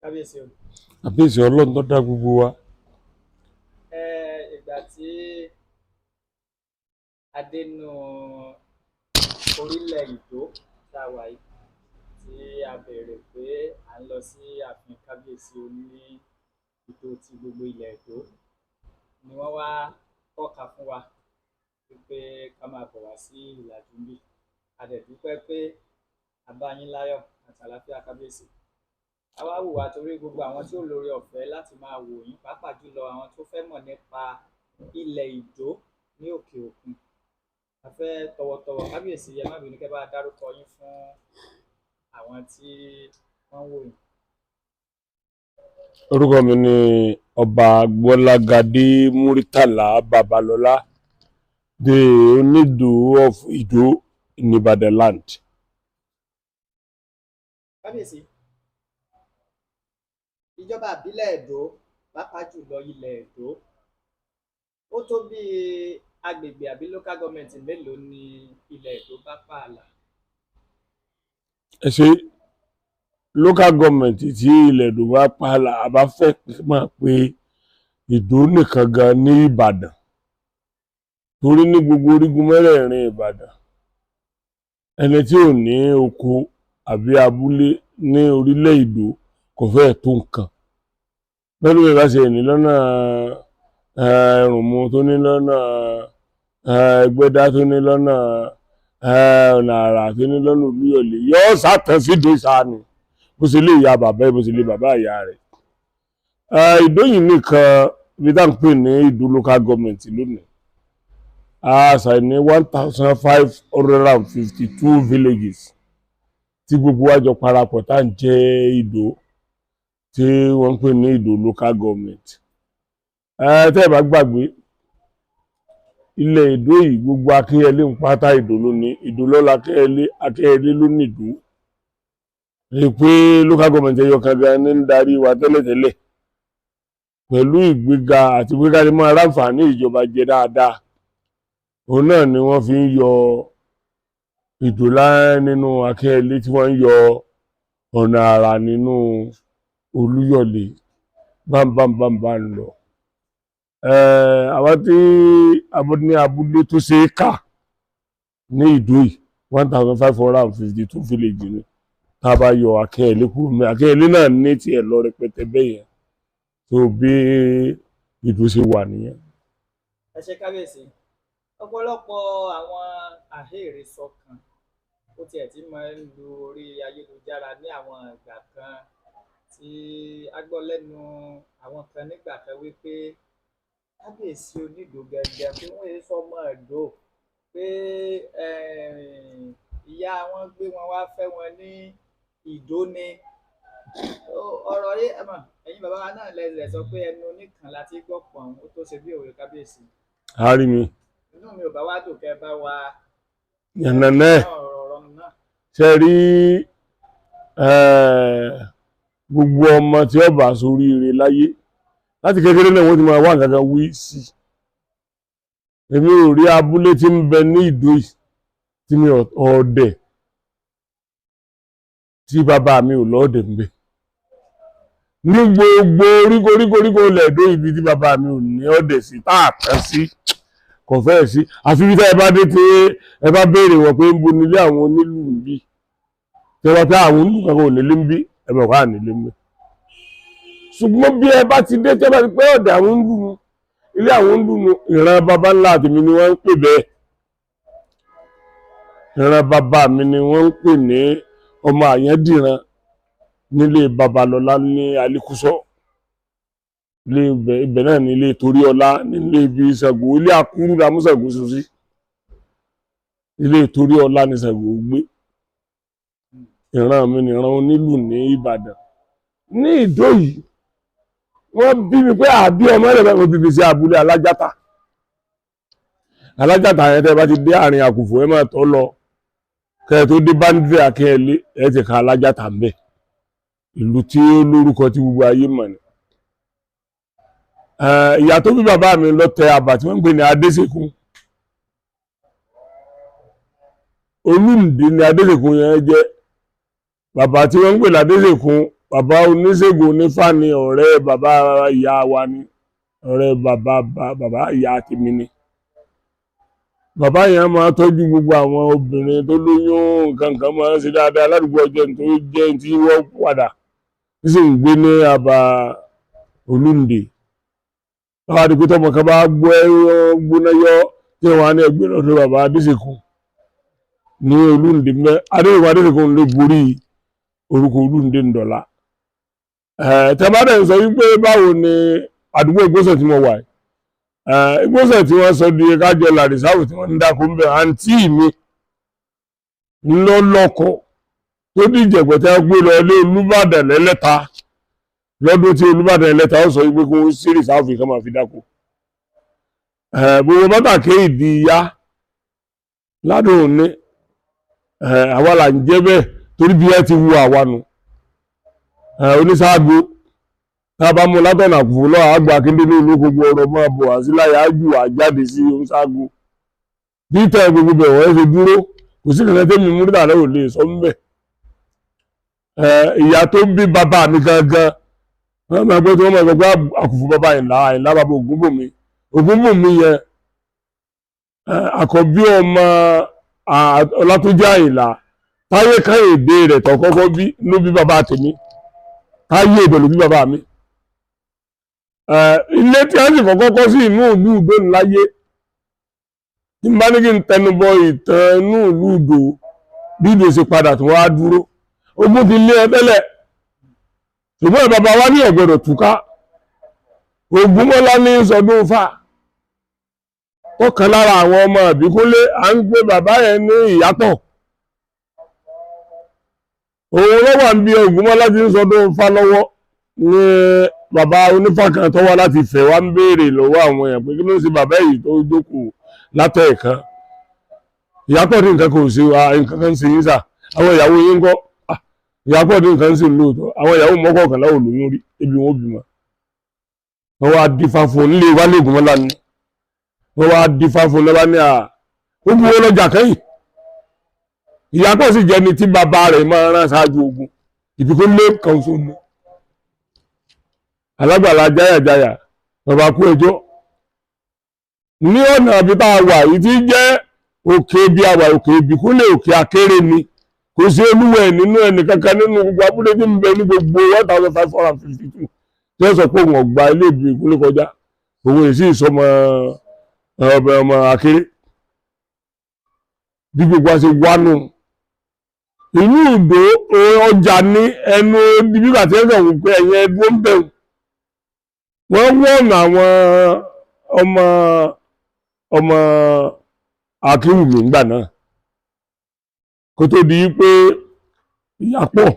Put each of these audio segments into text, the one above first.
Kábíyèsí o. Àbíyèsí Ọlọ́run tó dá gbogbo wa. Ìgbà tí a dénú orílẹ̀ Ìdó tá a wà yìí, tí a béèrè pé à ń lọ sí ààfin kábíyèsí oní Ìdó ti gbogbo ilẹ̀ Ìdó, ni wọ́n wá tọ́ka fún wa wípé ká máa bọ̀ wá sí Ìlàjú níbí. A dẹ̀ dúpẹ́ pé a bá yín láyọ̀ àti àlàáfíà, kábíyèsí. A wá wù wá torí gbogbo àwọn tí ó lóore ọ̀fẹ́ láti máa wò yín, pàápàá jùlọ àwọn tó fẹ́ mọ̀ nípa ilẹ̀ Ìdó ní òkè òkun. A fẹ́ tọ̀wọ̀tọ̀wọ̀, kábíyèsí, ẹ má bínú, kẹ́ bá dárúkọ yín fún àwọn tí wọ́n ń wò yín. Orúkọ mi ni Ọba Gbọ́lágadé Múrítàlá Babalọ́lá, the Onídòó of Ìdó in Ibadan land. Kábíyèsí, ìjọba ìbílẹ̀ Ẹdó, pàápàá jùlọ ilẹ̀ Ẹdó, ó tó bí agbègbè àbí local government mélòó ni ilẹ̀ Ẹdó bá pààlà? Ẹ ṣe. Local government tí ilẹ̀ Ìdó bá pààlà, a bá fẹ́ máa pe Ìdó nìkan gan ní Ìbàdàn, torí ní gbogbo orígun mẹ́rẹ̀ẹ̀rin Ìbàdàn, ẹni tí ò ní oko àbí abúlé ní orílẹ̀ Ìdó kò fẹ́ẹ̀ tó nǹkan. Pẹ̀lú bí bá ṣe ní lọ́nà Ẹrùnmú, tó ní lọ́nà Ẹgbẹ́dá, tó ní lọ́nà ọ̀nà àrà, tó ní lọ́nà Olúyọ̀lé, yóò sàtàn sídòó sáà ni, bó ṣe lè ya bàbá ẹ̀, bó ṣe lè bàbá ìyá rẹ̀. Ìdó yìí nìkan, ibi tá à ń pè ní Ìdó local government lónìí, a ṣàì ní 1,552 villages tí gbogbo wa jọ parapọ̀ tá à ń jẹ́ Ìdó, tí wọ́n ń pè ní Ìdó local government. Tẹ́ ẹ bá gbàgbé, ilẹ̀ Ìdó yìí, gbogbo Akínyẹlé ń pátá, Ìdó ló ní Ìdó lọ́la. Akínyẹlé, Akínyẹlé ló ní Ìdó. Rí i pé local government ẹyọ kan gan ní ń darí wa tẹ́lẹ̀tẹ́lẹ̀. Pẹ̀lú ìgbéga àti pé ká lè máa ráǹfààní ìjọba jẹ dáadáa, òun náà ni wọ́n fi ń yọ Ìdó nínú Akínyẹlé, tí wọ́n ń yọ ọ̀nà àrà nínú Olúyọ̀lé, bámbámbámbá ń lọ. Àwọn tí ní abúlé tó ṣe é kà ní Ìdó yìí, 1,552 village ni, tá a bá yọ Akínyẹlé kúrò mẹ́. Akínyẹlé náà ní tiẹ̀ lọ rẹpẹtẹ bẹ́ẹ̀ yẹn. Tó bí Ìdó ṣe wà nìyẹn. Ẹ ṣe, kábíyèsí. Ọ̀pọ̀lọpọ̀ àwọn àhesọ kan ó tiẹ̀ ti máa ń lu orí ayélujára ní àwọn ìgbà kan, tí a gbọ́ lẹ́nu àwọn kan nígbà kan wípé kábíyèsí Onídòó gẹ́gẹ́, pé wọ́n yéé sọmọ Ẹdó, pé ìyá wọn gbé wọn wá fẹ́ wọn ní Ìdó ni. Ọ̀rọ̀ yìí, ẹ mọ̀, ẹ̀yin bàbá wa náà lẹ sọ pé ẹnu oníkan láti gbọ́ pọ̀n, ó tó ṣe bí òwe, kábíyèsí. A rí mi. Inú mi ò bá wá dùn kẹ́ bá wa yànnàná ẹ̀. Ọ̀rọ̀ náà. Ṣe rí, gbogbo ọmọ tí ó bá ṣoríire láyé, láti kékeré náà wọ́n ti máa wá nǹkan kan wí sí i. Èmi ò rí abúlé tí ń bẹ ní Ìdó yìí tí mi ọ̀ọ́dẹ̀ tí bàbá mi ò lọ́ọ̀dẹ̀ ń bẹ ní gbogbo oríkoríkoríko ilẹ̀ Ìdó. Ibi tí bàbá mi ò ní ọ̀dẹ̀ sí tá a tán sí kò fẹ́ẹ̀ sí, àfi bí tẹ́ ẹ bá dé, tí ẹ bá béèrè wọ̀ pé ń bo nílé àwọn onílù ń bí, tí ẹ bá pé àwọn onílù kankan ò nílé ń bí, ẹ mọ̀ wá nílé ń bí. Ṣùgbọ́n bí ẹ bá ti dé, tẹ́ bá ti pé ọ̀dẹ̀ àwọn ń lù nù, ilé àwọn ń lù nù, ìran baba ńlá tèmi ni wọ́n ń pè bẹ́ẹ̀. Ìran bàbá mi ni wọ́n ń pè ní ọmọ Àyàndìran nílé Babalọ́lá ní Alíkúsọ́. Ilé ibẹ̀ náà ní ilé Toríọlá, nílé ibi Ṣàngó, ilé Akúrú la mú Ṣàngó sùn sí. Ilé Toríọlá ní Ṣàngó gbé. Ìran mi ní ìran onílù ní Ìbàdàn. Ní Ìdó yìí, wọ́n bí mi pé àbí ọmọ rẹ̀ bẹ́ẹ̀, wọ́n bí mi sí abúlé Alájàtà. Alájàtà yẹn, tẹ́ bá ti dé àárín Àkùfò, ẹ máa tọ́ lọ kẹ́ ẹ tó dé báńdírì Akínyẹlé, ẹ ti kan Alájàtà ń bẹ̀. Ìlú tí ó lórúkọ tí gbogbo ayé mọ̀ ni. Ìyá tó bí bàbá mi lọ tẹ àbà tí wọ́n ń pè ní Adéṣekún. Olúǹdé ni Adéṣekún yẹn jẹ́. Bàbá tí wọ́n ń pè ní Adéṣekún Bàbá oníṣègùn onífá ni ọ̀rẹ́ bàbá ìyá wa ni, ọ̀rẹ́ bàbá bàbá ìyá tèmi ni. Bàbá yẹn máa tọ́jú gbogbo àwọn obìnrin tó lóyún, nǹkan kan máa ń ṣe dáadáa ládùúgbò ọjọ́ tó jẹ́ tí wọ́n padà tí sì ń gbé ní àbá Olúndé. Báwa di pé tọmọ kan bá gbọ́ ẹ̀rọ gbóná yọ tí wọ́n á ní ẹgbẹ́ lọ́dọ̀ bàbá Adéṣekun ní Olúndé mẹ́. Adéṣekun Adéṣekun ló borí orúkọ Olúndé ńdọ̀la. Tẹ́ bá dẹ̀ ń sọ wípé báwo ni àdúgbò Ìgbósẹ̀ tí mo wà yìí, Ìgbósẹ̀ tí wọ́n sọ di kájọ làrìsáwò tí wọ́n ń dáko ń bẹ̀, àǹtí mi ńlọ lọ́kọ tó díjẹ̀gbẹ́ tí wọ́n gbé lọ ilé Olúbàdàn lẹ́lẹ́ta lọ́dún tí Olúbàdàn ẹlẹ́ta ó sọ wípé kó sí rìsáàfù kan máa fi dáko. Gbogbo bàtà kéèdì ya ládùn òní, àwa là ń jẹ́ bẹ́ẹ̀ torí bí ẹ ti wu àwa nu. Oníṣàgó tá a bá mú látọ̀nà àkùfù lọ́wọ́ àgbà akíndélé olókogbò ọ̀rọ̀ máa bọ̀ àsíláyà ájù àjáde sí oníṣàgó. Títẹ̀ gbogbo bẹ̀ wọ́n ṣe dúró, kò sí kankan tẹ́mi múrítà náà ò lè sọ ń bẹ̀. Ìyá tó bí bàbá mi gangan, wọ́n máa gbé tí wọ́n máa sọ pé àkùfù bàbá Àyìnlá, Àyìnlá bàbá Ògúnbùnmi, Ògúnbùnmi yẹn àkọ́bí ọmọ Ọlátúnjí Àyìnlá, Táyé Káyìndé rẹ̀ tó kọ́kọ́ bí ló bí bàbá tèmi, Táyé ibẹ̀ ló bí bàbá mi. Ilé tí a sì kọ́kọ́ kọ́ sí inú ìlú Ìdó láyé, tí n bá ní kí n tẹnubọ ìtàn inú ìlú Ìdó bí Ìdó ṣe padà tó wá dúró, ogun ti lé ẹ tẹ́lẹ̀, ṣùgbọ́n bàbá wa ní ọ̀gbọ́dọ̀ túká. Ògúnmọ́lá ní sọdún fà ọ̀kan lára àwọn ọmọ Ìbíkúnlé, à ń gbé bàbá yẹn ní ìyàtọ̀, òun ló wà ń bí Ògúnmọ́lá ti ń sọdún fà lọ́wọ́ ní bàbá onífà kan tó wá láti Ifẹ̀ wá ń béèrè lọ́wọ́ àwọn èèyàn pé kí ló ń ṣe bàbá yìí tó jókòó látọ̀ ẹ̀kan. Ìyàpọ̀ ní nǹkan kò ṣe nǹkan kan ṣe yín sà, àwọn ìyàwó yín ń kọ́? Ìyàpọ̀ ní nǹkan ṣe lóòótọ́, àwọn ìyàwó mọ́kànlá ò lóyún rí, ebi wọn ò bímọ. Wọ́n wá dífá fún un nílé wálé Ògúnmọ́lá ni, wọ́n wá dífá fún un lọ́wọ́ ní à ó bu owó lọ́jà kẹ́yìn. Ìyàpọ̀ sì jẹ́ ni tí bàbá rẹ̀ máa rán ṣáájú ogun, Ìbíkúnlé kan ṣoṣo ni. Alágbàlá jáyàjáyà bàbá kú ẹjọ́ ní ọ̀nà àbí tá a wà yìí tí jẹ́ òkè bí a wà, òkè Ìbíkúnlé, òkè Akéré ni, kò sí olúwẹ̀ nínú ẹnì kankan nínú gbogbo abúlé tí ń bẹ ní gbogbo 1552 tí wọ́n sọ pé òun ọ̀gbà ilé Ìbíkúnlé kọjá, òun èsì ìsọmọ ọbẹ̀ ọmọ Akéré. Bí gbogbo wa ṣe wánu ìlú Ìdó ọjà ní ẹnu bíbí àti ẹ̀sán òun pé ẹ̀yìn ẹdúró ń bẹ̀rù, wọ́n wọ́n àwọn ọmọ ọmọ Akínwùmí ńgbà náà kó tó di pé ìyàpọ̀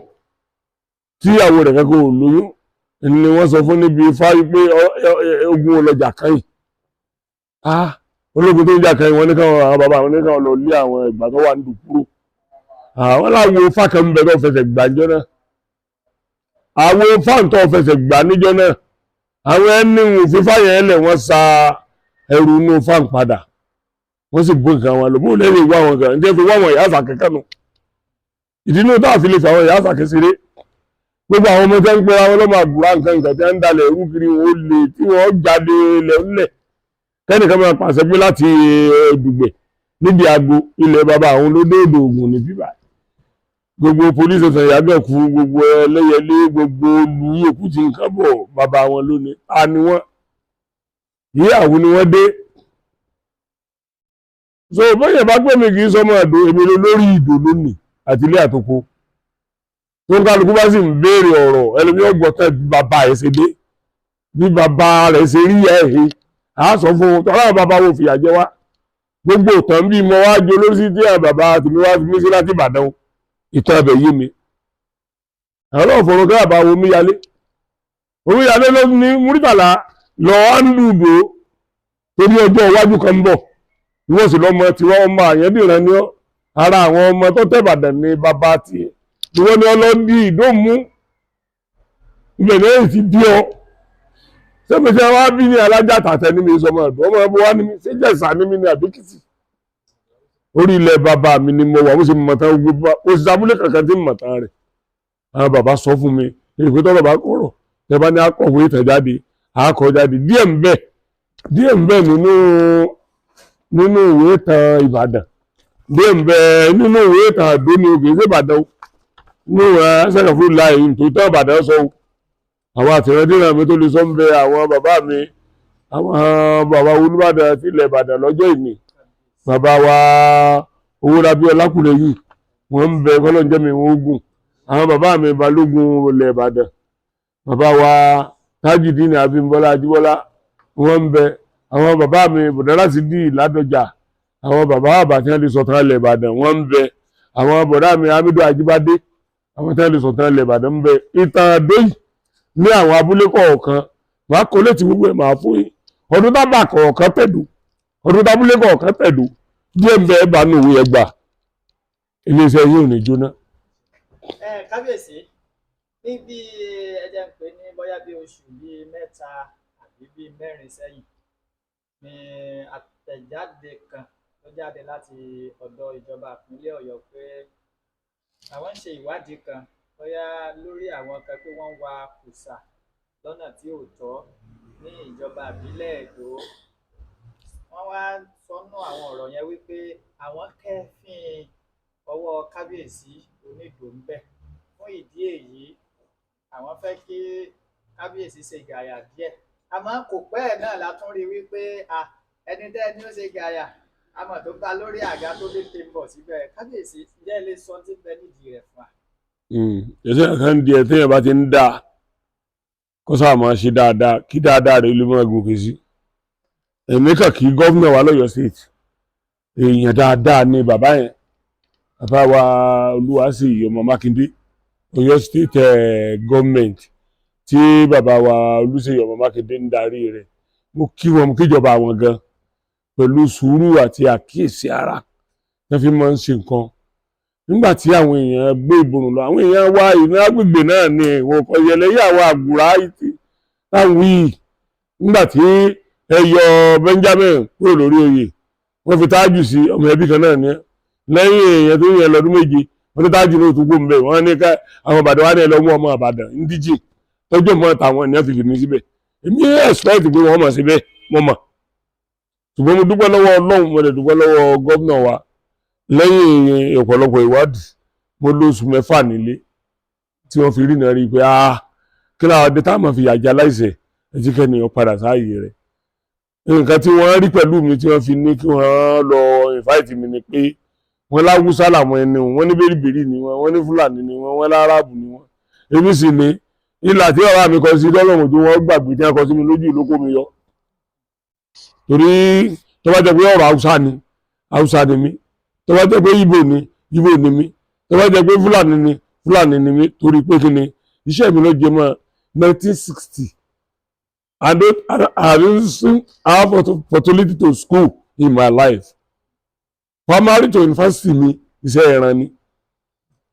tí ìyàwó rẹ̀ kẹ́kọ̀ọ́ ò lóyún ni wọ́n sọ fún níbi ifá wípé ogun ọlọ́jà kan yìí, ológun tó ń jà kan yìí, wọ́n ní káwọn àwọn bàbá wọn ní káwọn lọ lé àwọn ìgbà tó wà ń dùn kúrò. Àwọn láwo fákan ń bẹ tó fẹsẹ̀ gbà níjọ́ náà, àwọn fáǹtọ́ fẹsẹ̀ gbà níjọ́ náà, àwọn ẹni òfin fáyẹn ẹlẹ̀ wọ́n sa ẹrù inú fáǹ padà, wọ́n sì bó nǹkan wọn lọ bó lẹ́yìn ìwá wọn kan ǹjẹ́ fi wá àwọn ìyá àṣà kẹ́kẹ́ nu ìdí inú tá a fi lè fi àwọn ìyá àṣà kẹ́sìrè. Gbogbo àwọn ọmọ tẹ́ ń pera wọn lọ́mọ àgùrá nǹkan nǹkan tí wọ́n ń dalẹ̀ ẹrú kiri, wọn ó lè tí wọ́n jáde lẹ́ńlẹ̀ kẹ́nìkan máa pàṣẹ pé láti Dùgbẹ̀ níbi àgbo ilẹ̀ bàbá àwọn olódòdó Ògùn ní bíbá gbogbo police station Ìyágànkú, gbogbo Ẹlẹ́yẹlé, gbogbo olú yòókù tí nǹkan bọ̀ bàbá wọn lónìí ta ni wọ́n ìyàwó ni wọ́n dé. So bóyá bá gbé mi kì í sọmọ Ẹdó, èmi ló lórí Ìdó lónìí àti ilé àtòkò tó ń kálukú bá sì ń béèrè ọ̀rọ̀ ẹlòmí ọgbọ̀n tẹ̀ bí bàbá ẹ̀ ṣe dé, bí bàbá rẹ̀ ṣe rí ẹ̀ he á sọ fún un tọ́lá bàbá wo fìyà jẹ wá gbogbo ìtàn bí mo wá jẹ olórí sí tí àwọn bàbá tèmi wá fi mí sí láti Ìbàdàn, ìtàn ẹbẹ̀ yé mi. Àwọn náà fọ̀rọ̀ kí bàbá wo omíyalé, omíyalé ló ní Múrítàlá lọ á ń lùdò torí ọjọ́ iwájú kan ń bọ̀, ìwọ́n sì lọ́mọ tí wọ́n ọmọ àyẹ́dìran ni ọ́, ara àwọn ọmọ tó tẹ̀bàdàn ní bàbá tiẹ̀ ni wọ́n ní ọlọ́dí ìdómú ibẹ̀ náà ti bí ọ. Sẹ́mi tí wọ́n á bí ní alájà tàtẹ́ ní mi sọmọ ẹ̀dùn ọmọ ẹ̀bùn wa ní mi ṣé Jẹ̀ṣà ní mi ní àbíkìtì orí ilẹ̀ bàbá mi ni mo wà, mo sì mọ̀ tán gbogbo òṣìṣẹ́ abúlé kankan tí mo mọ̀ tán rẹ̀. Àwọn bàbá sọ fún mi Èyí tọ́rọ̀ bá kọ̀rọ̀, tẹ́ bá ní akọ̀wé ìtàn jáde, àkọ́ jáde díẹ̀ ń bẹ, díẹ̀ ń bẹ nínú ìwé ìtàn Ìbàdàn, díẹ̀ ń bẹ nínú ìwé ìtàn Àdó ní òkè sí Ìbàdàn o, nínú sẹ́kẹ̀ fún láì tó tán Ìbàdàn sọ o. Àwọn àtìrẹ́dìrán mi tó lè sọ ń bẹ, àwọn bàbá mi, àwọn bàbá Olúbàdàn tilẹ̀ Ìbàdàn lọ́jọ́ ìní, bàbá wa Owólabí Ọlákùnrin yìí, wọ́n ń bẹ, kọ́lọ́njẹ́ mi wọ́n ogun. Àwọn bàbá mi Balógun ilẹ̀ Ìbàdàn, bàbá wa Tajudeen Abímbọ́lá Ajíbọ́lá, wọ́n ń bẹ. Àwọn bàbá mi Bọ̀dá Rásídì Ládọjà, àwọn bàbá àbá tí wọ́n lè sọ̀tàn ilẹ̀ Ìbàdàn, wọ́n ń bẹ. Àwọn bọ̀dá mi Hamidu Ajíbádé, àwọn tí wọ́n lè sọ̀tàn ilẹ̀ Ìbàdàn ń bẹ. Ìtàn àdóyì ní àwọn abúlé kọ̀ọ̀kan, màá kó létí gbogbo ẹ̀, màá fún yín ọdún tábà kọ̀ọ̀kan tẹ̀dó, ọdún tábúlé kọ̀ọ̀kan tẹ̀dó. Díẹ̀ ń bẹ ẹ bá nù òwe ẹgbà iléeṣẹ́ yìí ò ní jóná. Ẹ kábíyèsí, ní bí ẹ jẹ́ ń pè ní bóyá bí oṣù bíi 3 àbí bíi 4 sẹ́yìn ni àtẹ̀jáde kan tó jáde láti ọ̀dọ̀ ìjọba ìpínlẹ̀ Ọ̀yọ́ pé àwọn ń ṣe ìwádìí kan bóyá lórí àwọn kan pé wọ́n ń wa kùsà lọ́nà tí ò tọ́ ní ìjọba ìbílẹ̀ Ẹdó. Wọ́n wá sọnù àwọn ọ̀rọ̀ yẹn wípé àwọn kẹ́fín ọwọ́ kábíyèsí Onídòó ń bẹ. Fún ìdí èyí, àwọn fẹ́ kí kábíyèsí ṣe gàyà díẹ̀, àmọ́ kò pẹ́ ẹ̀ náà la tún rí wípé ẹni tẹ́ ẹni ó ṣe gàyà àmọ́ tó bá lórí àga tó lè tè ń bọ̀ síbẹ̀. Kábíyèsí, ǹjẹ́ ẹ lè sọ tí ń bẹ nídìí rẹ̀ fún wa? Ẹsẹ̀ kan di ẹ̀ téèyàn bá ti ń dà kó sáà máa ṣe dáadáa, kí dáadáa rẹ̀ lè máa gòkè sí. Èmi kàn kí gómìnà wa lọ́yọ̀ọ́ state, èèyàn dáadáa ni bàbá yẹn, bàbá wa Olúwaṣèyí ọmọ Mákindé. Ọ̀yọ́ State government tí bàbá wa Olúṣèyí ọmọ Mákindé ń darí rẹ̀, mo kí wọn, mo kíjọba àwọn gan pẹ̀lú sùúrù àti àkíyèsí ara wọ́n fi máa ń ṣe nǹkan. Nígbà tí àwọn èèyàn gbé ìborùn lọ, àwọn èèyàn wá ìní agbègbè náà ni ìwọ̀n kan yẹlẹ yí àwọn àgùrá táwọn yìí. Nígbà tí ẹ yọ Benjamin kúrò lórí oyè, wọ́n fi Tájù sí, ọmọ ẹbí kan náà ní. Lẹ́yìn èèyàn tó yẹ lọ́dún 7, wọ́n ní Tájù náà tún kó mbẹ́. Wọ́n ní ká àwọn Ìbàdàn wà ní ẹ lọ mú ọmọ Ìbàdàn ndíjì tọ́jú ọmọ tàwọn ènìyàn fi fi mí síbẹ̀. Èmi expect pé wọ́n mọ̀ síbẹ̀, mo mọ̀. Ṣùgbọ́n mo dúpẹ́ lọ́wọ́ Ọlọ́run, mo lè dúpẹ́ lọ́wọ́ gómìnà wa. Lẹ́yìn ọ̀pọ̀lọpọ̀ ìwádìí, mo lò oṣù 6 nílé tí wọ́n fi rí náà rí i pé, ah, kí láwọn adé táwọn fi yàjà láìsẹ̀ ẹ ti kẹ́niyàn padà sáàyè rẹ̀. Nǹkan tí wọ́n rí pẹ̀lú mi tí wọ́n fi ní kí wọ́n lọ invite mi ni pé wọ́n láwùsá làwọn ẹni, wọ́n ní bèrìbèrì ni wọ́n, wọ́n ní Fúlàní ni wọ́n, wọ́n láràbù ni wọ́n. Èmi sì ní ìlà tí ọ̀rá mi kọ sí lọ́lọ́run tí wọ́n gbàgbé tí wọ́n kọ sí mi lójú ìlókò mi yọ, torí tó bá jẹ́ pé ọ̀rọ̀ Haúsá ni, Haúsá ni mí. Tó bá jẹ́ pé Ìgbò ni, Ìgbò ni mí. Tó bá jẹ́ pé Fúlàní ni, Fúlàní ni mí. Torí pé kí ni iṣẹ́ mi ló jẹ mọ́ 1960. I don't have opportunity to school in my life. Primary to university mi, iṣẹ́ ẹran ni.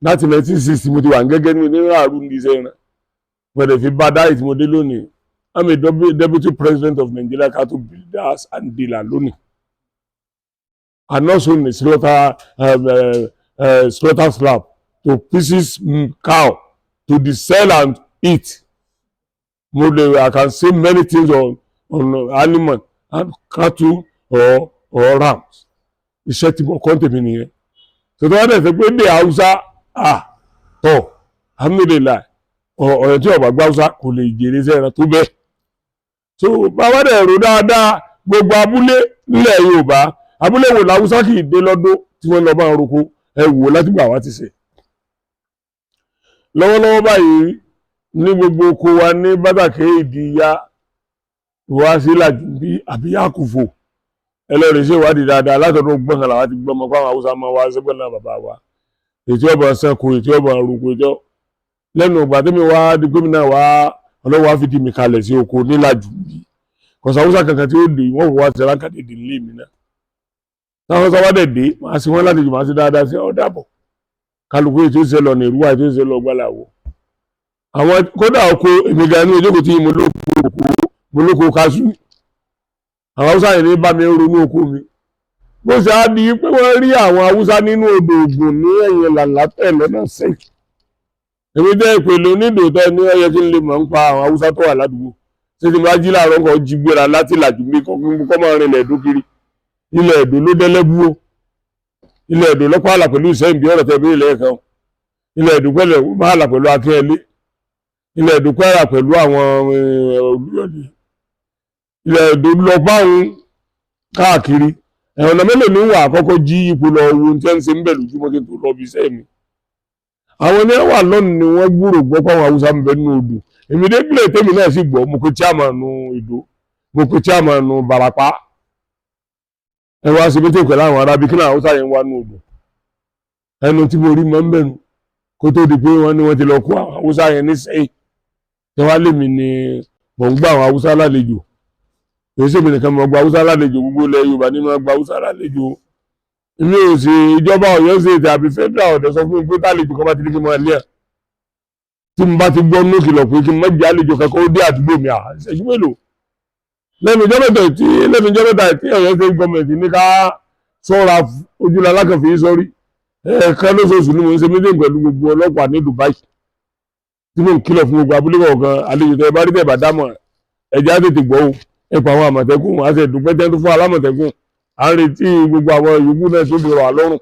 Láti 1960 mo ti wà gẹ́gẹ́ ní nínú àrùn ní iṣẹ́ ẹran mo dẹ̀ fi bá dáì tí mo dé lónìí. I'm a deputy president of Nigeria Cattle Breeders and Dealers lónìí, and also in the slaughter slab to pieces cow to the sell and eat. Mo lè, I can say many things on animal and cattle or rams. Iṣẹ́ tí mo kọ́ tèmi nìyẹn. Tòtò wọn dẹ̀ sọ pé dé Haúsá, ah, tọ̀, alhamdulillahi, ọ̀rẹ́ tí ọ̀bà gbá Haúsá kò lè jèrè iṣẹ́ ẹran tó bẹ́ẹ̀. So bàbá dẹ̀ rò dáadáa, gbogbo abúlé nílẹ̀ Yorùbá, abúlé wo làwùsá kì í dé lọ́dún tí wọ́n lọ bá ń roko? Ẹ wò látìgbà wá ti ṣe lọ́wọ́lọ́wọ́ báyìí ní gbogbo oko wa ní bàtàkì ìdíyà wá sí làjùbí àbí àkùfò, ẹlẹ́rìí ṣe ìwádìí dáadáa. Látọ̀dún gbọ̀ngàn làwọn ti gbọ́mọ pé àwọn Haúsá máa wá sẹ́gbẹ̀ẹ́ náà bàbá wa, ètò ọba sanko, ètò ọba roko, ètò lẹ́nu ìgbà tẹ́mi wá di gómìnà wa, ọlọ́wọ́ á fi di mi kalẹ̀ sí oko nílàjùbí. Kọ̀sọ̀ Haúsá kankan tí ó dé, wọ́n wá sí alákàdédé nílé mi náà. Táwọn sábà dẹ̀ dé, máa sí wọn lálejò, máa sí dáadáa sí ọ dàbọ̀. Kálukú ètò ìṣe lọ ní ìrúwà, ètò ìṣe lọ gbàlàwọ̀ àwọn. Kódà oko èmi gan ní ojókòó tí mo lóko oko, mo lóko kaṣú, àwọn Haúsá yìí ní bá mi ronú oko mi. Bó ṣe á di pé wọ́n rí àwọn Haúsá nínú odò Ògùn ní ẹ̀yìn làlátẹ̀ lọ́nà sẹ́yìn. Èmi jẹ́ ìpele onídòótọ́ ní ó yẹ kí n lè mọ̀ ń pa àwọn Haúsá tó wà ládùúgbò. Ṣé tí n bá jí láàárọ̀ nǹkan jí gbéra láti làjú mi kọ́ máa rinlẹ̀ Ẹ̀dó kiri? Ilẹ̀ Ẹ̀dó ló dẹ́lẹ́bú o. Ilẹ̀ Ẹ̀dó lọ́pọ̀ àlà pẹ̀lú Ìṣẹ́yìn bí ọ̀rọ̀ tẹ bí ilẹ̀ kan. Ilẹ̀ Ẹ̀dó pẹ̀lú àlà pẹ̀lú Akínyẹlé. Ilẹ̀ Ẹ̀dó pẹ̀lú pẹ̀lú àwọn Olúyọ̀lé. Ilẹ̀ Ẹ̀dó lọ báwọn káàkiri. Ọ̀nà mélòó ni wà àkọ́kọ́ jí ipò lọ wo ohun tí wọ́n ń ṣe ń bẹ̀ lójúmọ́ kí n tó lọ bí iṣẹ́ mi? Àwọn ní wà lọ́nà ni wọ́n gbúrò gbọ́ pé àwọn Haúsá ń bẹ nínú odò. Èmi dé pílẹ̀ tèmi náà sì gbọ́, mo pe chairman Ìdó, mo pe chairman Barapa. Ẹ wá sí méjì pẹ̀lú àwọn arábí kí náà Haúsá yẹn wá nínú odò. Ẹnu tí mo rí mọ́ ń bẹ̀rù kó tó di pé wọ́n ní wọ́n ti lọ kó àwọn Haúsá yẹn ní sẹ́yìn. Ṣé wá lèmi ni mò ń gbọ́ àwọn Haúsá lálejò? Kì í ṣèmi nìkan mo gba Haúsá lálejò, gbogbo ilẹ̀ Yorùbá ní mo gba Haúsá lálejò. Èmi ò sì ìjọba Ọ̀yọ́ ṣe ètò àbí federal ọ̀dọ̀ sọ fún mi pé tálejò kan bá ti ní kí n máa lé ẹ̀. Tí mo bá ti gbọ́ ní òkìlọ̀ pé kí n má jẹ́ àlejò kankan ó dé àdúgbò mi, à ìṣẹ́jú mélòó. Lẹ́nu ìjọ́ mẹ́ta tí Ọ̀yọ́ State government ní ká sọ́ra ojúlá alákànfin sọ́rí. Ẹ̀ẹ̀kan lóṣooṣù ni mo ń ṣe meeting pẹ̀lú gbogbo ọlọ́pàá ní Dubai. Tí mò ń kìlọ̀ fún gbogbo abúlé kọ̀ọ̀kan, àlejò tẹ́ ẹ bá rí tẹ́ bá dámọ̀, ẹ jẹ́ á tètè gbọ́ o. Ẹ pa àwọn Àmọ̀tẹ́kùn, a sì dúpẹ́ tẹ́ tó fún alámọ̀tẹ́kùn. À ń retí gbogbo àwọn yòókù náà tó fi rọ̀ wá lọ́rùn.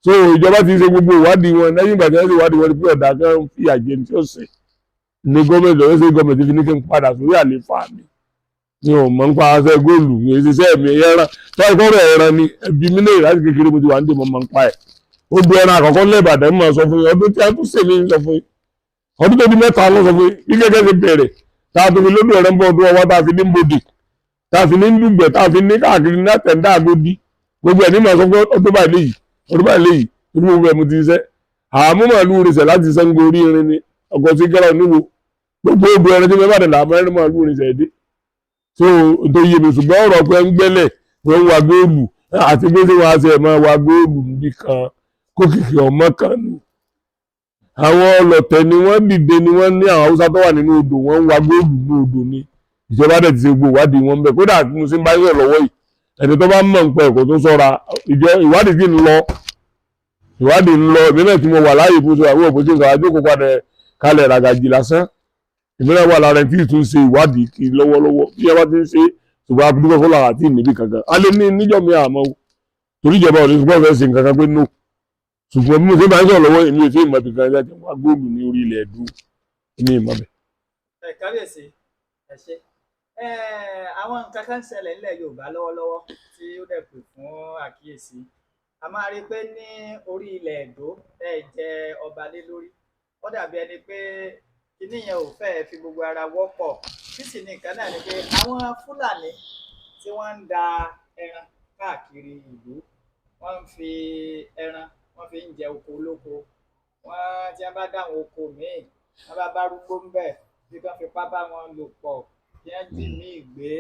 So ìjọba ti ṣe gbogbo ìwádìí wọn. Lẹ́yìn ìgbà tí wọ́n ṣe ìwádìí wọn ni pé ọ̀dà kan fìyà jẹ ní tí ó ṣe ní gómìnà Ọ̀yọ́ State government fi ní kí n padà sórí àlééfà mi. Mi ò mọ̀ nípa aṣẹ góòlù, mi ò ṣiṣẹ́ mi ẹran tó ẹ̀kọ́rọ̀ ẹran ni ẹbí mi náà. Láti kékeré mo ti wà ní dèmọ̀ mọ̀ nípa ẹ̀. Ó du ẹran àkọ́kọ́ lẹ́bàdàn mọ̀ sọ fún yín, ọdún tí a tún ṣe ní sọ fún yín, ọdún tó di 3 ló sọ fún yín bí kẹ́kẹ́ ṣe bẹ̀rẹ̀ tá a tó fi lódò ẹ̀rẹ́ ń bọ̀ ọdún ọwọ́, tá a fi ní mbodè, tá a fi ní dùgbẹ̀, tá a fi ní káàkiri ní àtẹ̀ndá àgòdì, gbogbo ẹ̀ ní mọ̀ sọ fún ọdún báyìí léyìí, ọdún báyìí léyìí, ọdún gbogbo ẹ̀ mo ti ṣiṣẹ́. Àmú màálù rìnsẹ̀ láti Ṣàngó orí irin ni ọkọ̀ sí kẹ́rọ̀ níwo gbogbo odò ẹran tí mẹ́bàdàn là máa ń màálù rìnsẹ̀ dé. So tó yé mi, ṣùgbọ́n ọ̀rọ̀ pé ń gbẹ́lẹ̀ pé ń wa góòlù àti pé tí wọ́n á ṣe ẹ̀ máa wa góòlù níbì kan kó kìkì ọmọ kan ni. Àwọn ọlọ̀tẹ̀ ni wọ́n dìde ni wọ́n ní àwọn Haúsá tó wà nínú odò, wọ́n ń wa góòlù nínú odò ni. Ìjọba dẹ̀ ti ṣe gbogbo ìwádìí wọn bẹ́ẹ̀. Kódà mo ṣe ń bá yọ̀ lọ́wọ́ yìí, ẹni tó bá mọ̀ nípa ẹ̀kọ́ tó sọ́ra ìjọ ìwádìí sì ń lọ, ìwádìí ń lọ. Èmi náà tí mo wà láàyè fún sọ àwọn òpótí nǹkan àjókòó padà kalẹ̀ ràgàjì lásán. Èmi náà wà lára ẹni tí ì tún ṣe ìwádìí kiri lọ́wọ́lọ́wọ́ bí ẹ bá ti ń ṣe, ṣùgbọ́n a dúpẹ́ fọlọ́ àti ìníbi kankan a lè ní níjọ́ mi àmọ́ o, torí ìjọba ò ní ṣùgbọ́n fẹ́ ṣe nǹkan kan pé no. Ṣùgbọ́n bí mo ṣe máa ń sọ̀rọ̀ lọ́wọ́, èmi ò tí ì mọ̀ bí kan ṣe wá góòlù ní orí ilẹ̀ Ẹdú, èmi ì mọ̀ bẹ́ẹ̀. Ẹ kábíyèsí, ẹ ṣé. Ẹ àwọn nǹkan kan ń ṣẹlẹ̀ nílẹ̀ Yorùbá lọ́wọ́lọ́wọ́ tí ó dẹ̀ pè fún àkíyèsí. A máa rí i pé ní orí ilẹ̀ Ẹdó ẹ jẹ ọba lé lórí, ó dàbí ẹni pé kinní yẹn ò fẹ́ẹ́ fi gbogbo ara wọ́pọ̀. Kí sì ni nǹkan náà? Ni pé àwọn Fúlàní tí wọ́n ń da ẹran káàkiri ìlú, wọ́n ń fi ẹran, wọ́n fi ń jẹ oko olóko. Wọ́n tí wọ́n bá dáwọn oko míì, wọ́n bá bá arúgbó ń bẹ̀, bí wọ́n fipá bá wọn lò pọ̀, kí wọ́n jí míì gbé,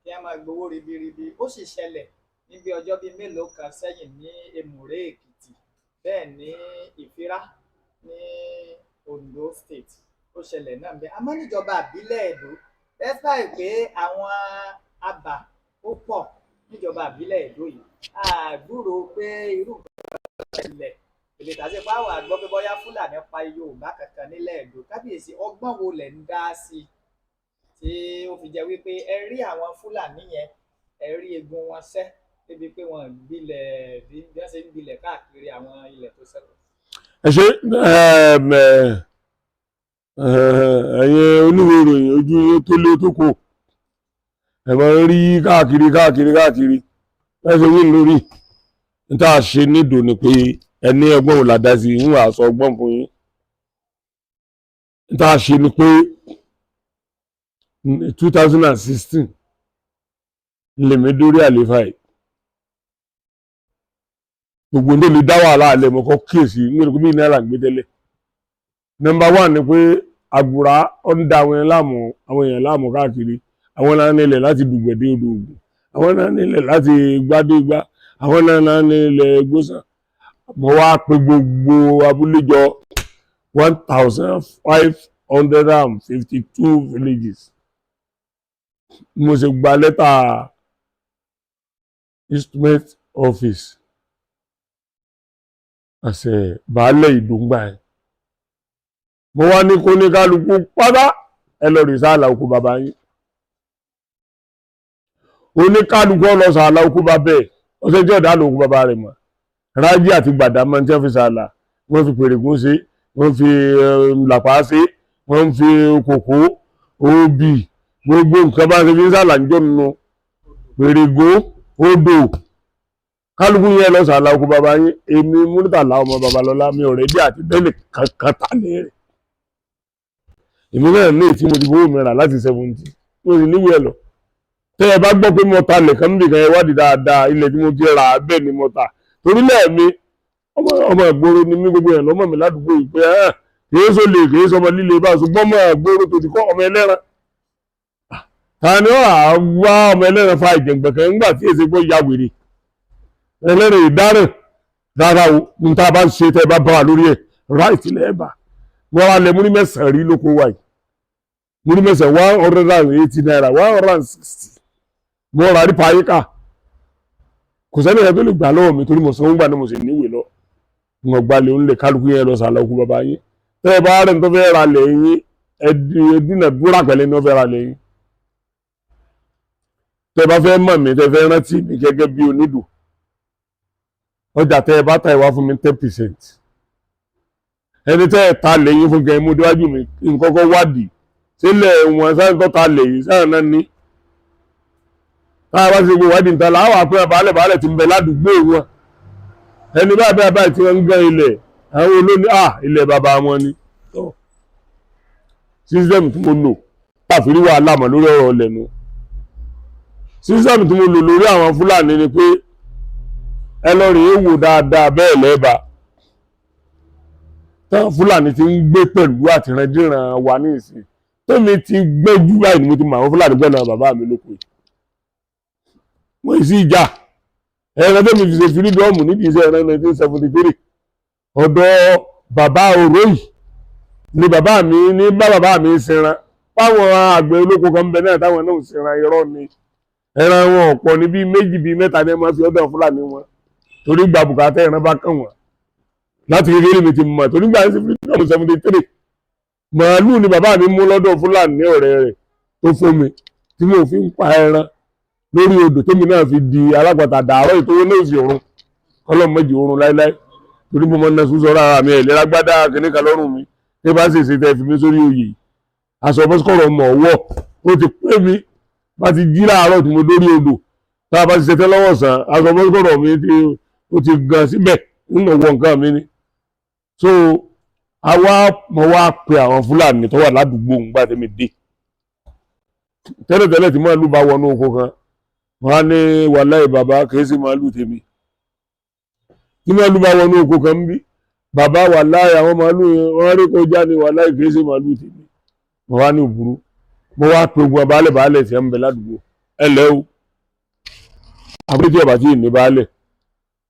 kí wọ́n máa gbowó ribiribi. Ó sì ṣẹlẹ̀ níbi ọjọ́ bíi mélòó kan sẹ́yìn ní Èmùrè Èkìtì, bẹ́ẹ̀ ní Ìfírá ní Ondo State, ó ṣẹlẹ̀ náà bẹ́ẹ̀. Àmọ́ níjọba àbílẹ̀ Ẹdó, despite pé àwọn abà ó pọ̀ níjọba àbílẹ̀ Ẹdó yìí, àgbúrò pé irú nǹkan ṣẹlẹ̀ èlé tàbí pé àwọn àgbọ̀ pé bóyá Fúlàní pa Yorùbá kankan nílẹ̀ Ẹdó. Kábíyèsí, ọgbọ́n wo lẹ̀ ń dá sí i tí ó fi jẹ́ wípé ẹ rí àwọn Fúlàní yẹn, ẹ rí egun wọn sẹ́ débi pé wọ́n gbilẹ̀ bí wọ́n ṣe ń gbilẹ̀ káàkiri àwọn ilẹ̀ tó ṣẹ́kù? Ẹ ṣe. Ẹ̀yin oníwèé ìròyìn, ojú yín tó lé tó kò, ẹ máa ń rí káàkiri káàkiri káàkiri. Ẹ ṣe wí lórí n tá a ṣe nídò ni pé ẹni ọgbọ́n ò ládàá sí ń wà sọ ọgbọ́n fún yín. N tá a ṣe ni pé 2016 lèmi dórí àlééfà yìí. Gbogbo ní lè dá wàhálà àlẹ́ mọ́ kọ́ kíyèsí ní ìlú bí náírà ń gbé tẹ́lẹ̀. Number one ni pé àgùrá ó ń da àwọn èèyàn láàmú, àwọn èèyàn láàmú káàkiri. Àwọn náà nílẹ̀ láti Dùgbẹ̀ dé odò Ògùn, àwọn náà nílẹ̀ láti gbádégbá, àwọn náà nílẹ̀ Gbósàn. Mo wá pe gbogbo abúlé jọ, 1,552 villages. Mo sì gba lẹ́tà instrument office àṣẹ baálẹ̀ ìdòǹgbà yẹn. Mo wá ní kó ní kálukú pátá ẹ lọ rí sáàlà oko bàbá yín. Oníkálukú ọ lọ sàálà oko bàbá ẹ, ọsẹ tí ọ̀dà lóko bàbá rẹ̀ mọ̀. Rájí àti gbàdámọ́ tí wọ́n fi sàálà, wọ́n fi pèrègún ṣe, wọ́n fi làpá ṣe, wọ́n fi kòkó, obì, gbogbo nǹkan bá ṣe fi ń sàálà níjọ́ nínú pèrègún, odò. Kálukú yẹn lọ sàálà oko bàbá yín. Èmi Múrítàlá ọmọ Babalọ́lá mi ò rẹ́dí àti bẹ́ẹ̀lì kankan tà ní rẹ̀. Èmi náà ní èyí tí mo ti fowó mi rà láti 70, mo sì níwèé ẹ̀ lọ. Tẹ́ ẹ bá gbọ́ pé mo ta lẹ̀ kan níbi kan, ẹ wádìí dáadáa, ilẹ̀ tí mo ti rà á bẹ́ẹ̀ ni mo ta. Torí lẹ́ẹ̀mi ọmọ ìgboro ni mí, gbogbo ẹ̀ lọ́mọ mi ládùúgbò yìí pé ẹ́ kìí sọ lè kìí sọmọ líle bá, ṣùgbọ́n ọmọ ìgboro tó ti kọ́ ọmọ ẹlẹ́ran. Ta ni ó à wá ọmọ ẹlẹ́ran fa ìjẹ̀ǹgbẹ̀ kan nígbà tí èsì gbọ́ ya wèrè ẹlẹ́ran ìdáràn rárá o. Ní tá a bá ń ṣe, tẹ́ ẹ bá bá wa lórí ẹ̀ ráìtì lẹ́ẹ̀bà. Wọ́n wá lẹ múrí mẹ́sàn-án rí lóko wa yìí, múrí mẹ́sàn-án, ₦180, 160 mo rà rí payíkà. Kò sẹ́ni ẹ̀ tó lè gbà lọ́wọ́ mi torí mo sanwó gbà ní mo sì níwèé lọ. Mo gbalẹ̀ ń lè kálukú yẹn lọ sàlẹ̀ òkú bàbá yín. Tẹ́ ẹ bá rẹ̀ ń tó fẹ́ ra lẹ̀ yín, ẹ dínàdúrà pẹ̀lẹ́ ní wọ́n fẹ́ ra lẹ̀ yín. Tẹ́ ẹ bá fẹ́ mọ̀ mí, tẹ́ ẹ fẹ́ rántí mi gẹ́gẹ́ bí onídò, ọjà tẹ́ ẹ bá ta, ìwá fún mi 10%. Ẹni tẹ́ ẹ ta lẹ̀ yín fún gẹ̀ mú déwájú mi kí n kọ́kọ́ wádìí sílẹ̀ wọn sáyẹn tó ta lẹ̀ yìí sáyẹn náà ní. Táwa bá ṣe gbogbo ìwádìí nǹkan làwọn àpẹẹrẹ baálẹ̀ baálẹ̀ ti ń bẹ ládùúgbò wọn, ẹni báyìí báyìí báyìí tí wọ́n ń gán ilẹ̀ àwọn olóní à ilẹ̀ bàbá wọn ni. System tí mo lò káàfin wàhálà mọ̀ lórí ọ̀rọ̀ ọ̀lẹ̀ nu. System tí mo lò lórí àwọn Fúlàní ni pé ẹ lọ rèé wò dáadáa bẹ́ẹ̀ lẹ́ẹ̀bà tán Fúlàní ti ń gbé pẹ̀lú àtìrandíran wa ní ìsìn tèmi ti gbẹ́jú báyìí ni mo ti mọ àwọn Fúlàní pẹ̀lú àwọn bàbá mi lóko yìí. Wọ́n sì jà ẹran tẹ́mi fi ṣe freedom nídìí iṣẹ́ ẹran 1973, ọ̀dọ̀ bàbá òróyì ni bàbá mi ní bá bàbá mi sinran. Báwọn àgbẹ̀ olóko kan bẹ náà táwọn náà sinran, irọ́ ni, ẹran wọn ọ̀pọ̀ ní bíi méjì bíi mẹ́ta ní ẹ máa fi ọ̀dọ̀ Fúlàní wọn torí gba bùkátà ẹran bá kàn wọ́n. Láti kékeré mi ti mọ̀ torí gbà sí freedom 73, màálù ni bàbá mi mú lọ́dọ̀ Fúlàní ọ̀rẹ́ rẹ̀ tó fún mi tí mo fi ń pa ẹran lórí odò, tómi náà fi di alápàtà dàárọ̀ ìtòwó náà sì rún kọ́lọ́ méjì oorun láéláé torí mo máa ń nasú sọ́ra ara mi ẹ̀ lera gbádá kìnní kan lọ́rùn mi tí bá sì ṣe tẹ́ fi mí sórí oyè aṣọ bọ́síkọ̀rọ̀ mọ̀ ọwọ́ ó ti pé mi bá ti jí láàárọ̀ tí mo dórí odò tá a bá ti ṣetẹ́ lọ́wọ́ sàn, aṣọ bọ́síkọ̀rọ̀ mi ó ti gan síbẹ̀ nínú ọwọ́ nǹkan mi ni. So àwa mo wá pe àwọn Fúlàní tó wà ládùúgbò ńgbà tẹ́mi dé. Tẹ́lẹ̀tẹ́lẹ̀ tí màálù bá wọnú oko kan, wọ́n á ní wàláì bàbá kìí sí màálù tèmi. Tí màálù bá wọnú oko kan ń bí, bàbá wàláì àwọn màálù yẹn wọ́n rí kọjá ní, wàláì kìí sí màálù tèmi. Mo wá ní òburú, mo wá pe ogun baálẹ̀ baálẹ̀ tí ń bẹ ládùúgbò ẹ lẹ́ o. Abúlé tí ọba tí ì ní baálẹ̀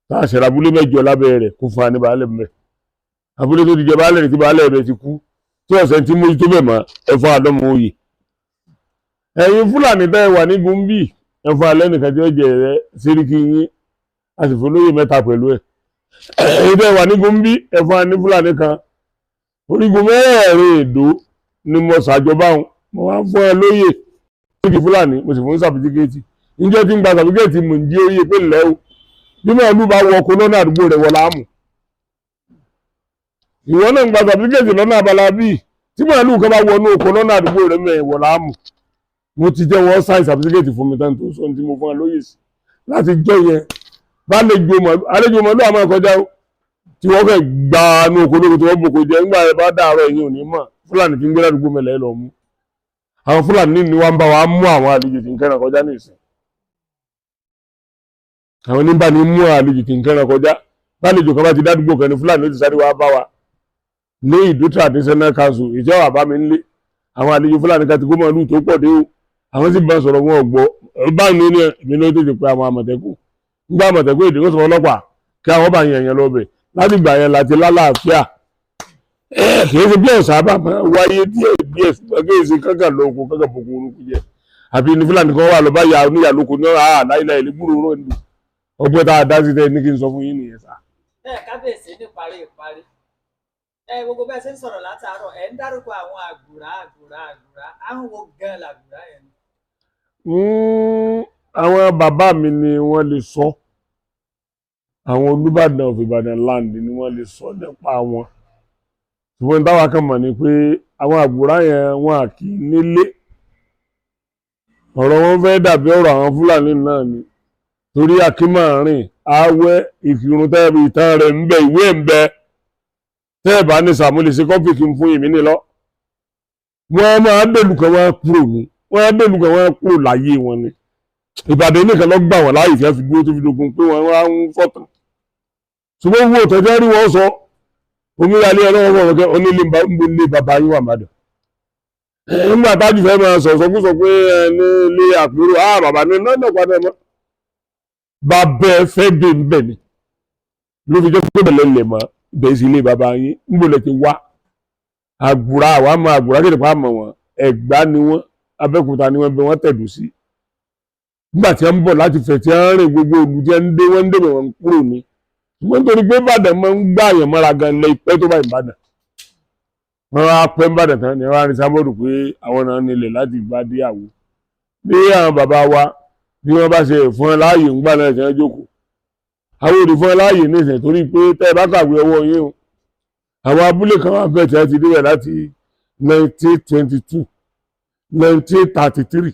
tá a ṣẹ̀rọ abúlé mẹ́jọ lábẹ́ rẹ̀ kó fún wa ní baálẹ̀ mẹ́. Abúlé tó ti jẹ baálẹ̀ rẹ̀ tí baálẹ̀ rẹ̀ ti kú tí ọ̀sẹ̀ tí mójútó bẹ̀ mọ́, ẹ fún àdọ́mọ oyè. Ẹ̀yin Fúlàní tẹ́ ẹ wà ní gúnbí, ẹ fún alẹ́ nìkan tí ó jẹ rẹ síríkì yín, a sì fún olóyè mẹ́ta pẹ̀lú ẹ̀. Ẹ̀yin tẹ́ ẹ wà ní gúnbí, ẹ fún wa ní Fúlàní kan. Orígun mẹ́rẹ̀ẹ̀rin Èdó ni mo ṣàjọba òun, mo wá ń fún ẹ lóyè síríkì Fúlàní, mo sì fún sàfitíkẹ́ẹ̀tì. Níjọ́ tí ń gba sàfitíkẹ́ẹ̀tì mò ń jí oyè pé ńlẹ́ o, bí màálù bá wọ ọkọ lọ́nà àdúgbò rẹ̀ wọ láàmú. Ìwọ náà ń gba sàfitíkẹ́ẹ̀tì lọ́nà abala bíi tí màálù kan bá wọnú oko lọ́nà àdúgbò rẹ̀ mẹ́rin wọ láàmú. Mo ti jẹ́ wọ́n sáì sàfitíkẹ́ẹ̀tì fún mi tán tó sọ ní tí mo fún ẹ lóyè sí láti jọ yẹn. Bá lejò màálù, àlejò màálù àmọ́ kọjá o tí wọ́n fẹ́ gba inú oko lóko tí wọ́n boko jẹ nígbà yẹn bá dàárọ̀, ẹ̀yìn òní mọ̀ Fúlàní tí ń gbé ládùúgbò mẹ́lẹ̀ lọ mú. Àwọn Fúlàní ni wọ́n ń bá wa mú àwọn àlejò tí ń kẹ́ràn kọjá ní ìsìn. Àwọn oníbà ní mú àlejò tí ń kẹ́ràn kọjá. Bálejò kan bá ti dádúgbò kan ní Fúlàní ó ti sáré wá bá wa ní Ìdó Traditional Council ìjọba bá mi ń lé àwọn àlejò Fúlàní kan ti kó màálù tó pọ̀ dé o. Àwọn sì bá sọ̀rọ̀ wọn ò gbọ́ báyìí ní èmi ló tètè pé àwọn Àmọ̀tẹ́kùn nígbà Àmọ̀tẹ́kùn èdè kó sọ ọlọ́pàá kí àwọn bá yẹn yẹn lọ bẹ̀. Láti gbà yẹn láti lálàáfíà. Kìí ṣe bí ọ̀sán bá máa wáyé díẹ̀ díẹ̀, ṣùgbọ́n kìí ṣe kankan lọ oko kankan boko orúkú jẹ àbí ní Fúlàní kan wà lọ bá ya oníyà lóko ní ọ̀rọ̀ àláìláì ní gbúròó rọ̀ ní ọgbọ́n tá a dá sí tẹ́ ní kí n sọ fún yín nìyẹn sá. Ẹ kábíyèsí, ní parí ìparí, Ẹ gbogbo bẹ́ẹ̀ ṣe ń sọ̀rọ̀ látàárọ̀, ẹ ń dárúkọ àwọn àgùrá àgùrá àgùrá, àwọn wo gan làgùrá yẹn? Àwọn bàbá mi ni wọ́n lè sọ, àwọn Olúbàdàn of Ìbàdàn land ni wọ́n lè sọ nípa wọn. Ṣùgbọ́n táwa kan mọ̀ ni pé àwọn àgùrá yẹn, wọn à kì í nílé. Ọ̀rọ̀ wọn fẹ́ dàbí ọ̀rọ̀ àwọn Fúlàní náà ni, torí akínmọ̀rìn awẹ́ ìkírun tẹ́ẹ̀bì ìtàn rẹ̀ ń bẹ, ìwé ń bẹ. Tẹ́ẹ̀ bá ní sàmúlẹ̀ sí kọ́pì kí n fún yìí ní lọ. Wọ́n máa dèlù kan, wọ́n kúrò ní, wọ́n dèlù kan, wọ́n kúrò láyé wọn ni. Ìbàdàn nìkan ló gbà wọ́n láàyè tí wọ́n fi dúró tó fi dogun pé wọ́n wá ń sọ̀tàn. Ṣùgbọ́n owó òtọ́jọ́ rí wọ́n sọ omíyalé ọlọ́wọ́ wọn kẹ́ onílé ń bàbá yín wà mádà. Nígbà tájú fẹ́ máa sọ̀sọ́kúsọ pé ní ilé àpérò, ah bàbá ní náà padà mọ́. Bàbá ẹ fẹ́ dé ń bẹ̀ ni ló fi jẹ́ pé bẹ̀lẹ̀ lẹ̀ mọ́ bẹ́ẹ̀ sí ilé bàbá yín ń bò lẹ̀ ti wá. Àgùrà àwa mọ àgùrà kéde pa mọ̀ wọ́n. Ẹ̀gbá ni wọ́n, Abẹ́òkúta ni wọ́n bẹ wọ́n tẹ̀dó sí. Nígbà tí wọ́n ń bọ̀ láti fẹ̀, tí wọ́n ń rìn gbogbo òlù tí wọ́n ń dé, wọ́n ń débẹ̀, wọ́n ń kúrò ní. Ṣùgbọ́n nítorí pé Ìbàdàn máa ń gbà yàn mọ́ra gan lẹ ìpẹ́ tó bá Ìbàdàn, wọ́n wá pẹ́ Ìbàdàn tán ni wọ́n á rí sábọ́ọ̀dù pé àwọn náà nílẹ̀ láti gbá dé àwo. Bí àwọn bàbá wa bí wọ́n bá ṣe fún ẹ láàyè ńgbà náà tí wọ́n jókòó, àwọn òdì fún ẹ láàyè nísìnyí, torí pé tẹ́ ẹ bá kàwé ọwọ́ yín o. Àwọn abúlé kan wà bẹ́ẹ̀ tí wọ́n ti débẹ̀ láti 1922, 1933,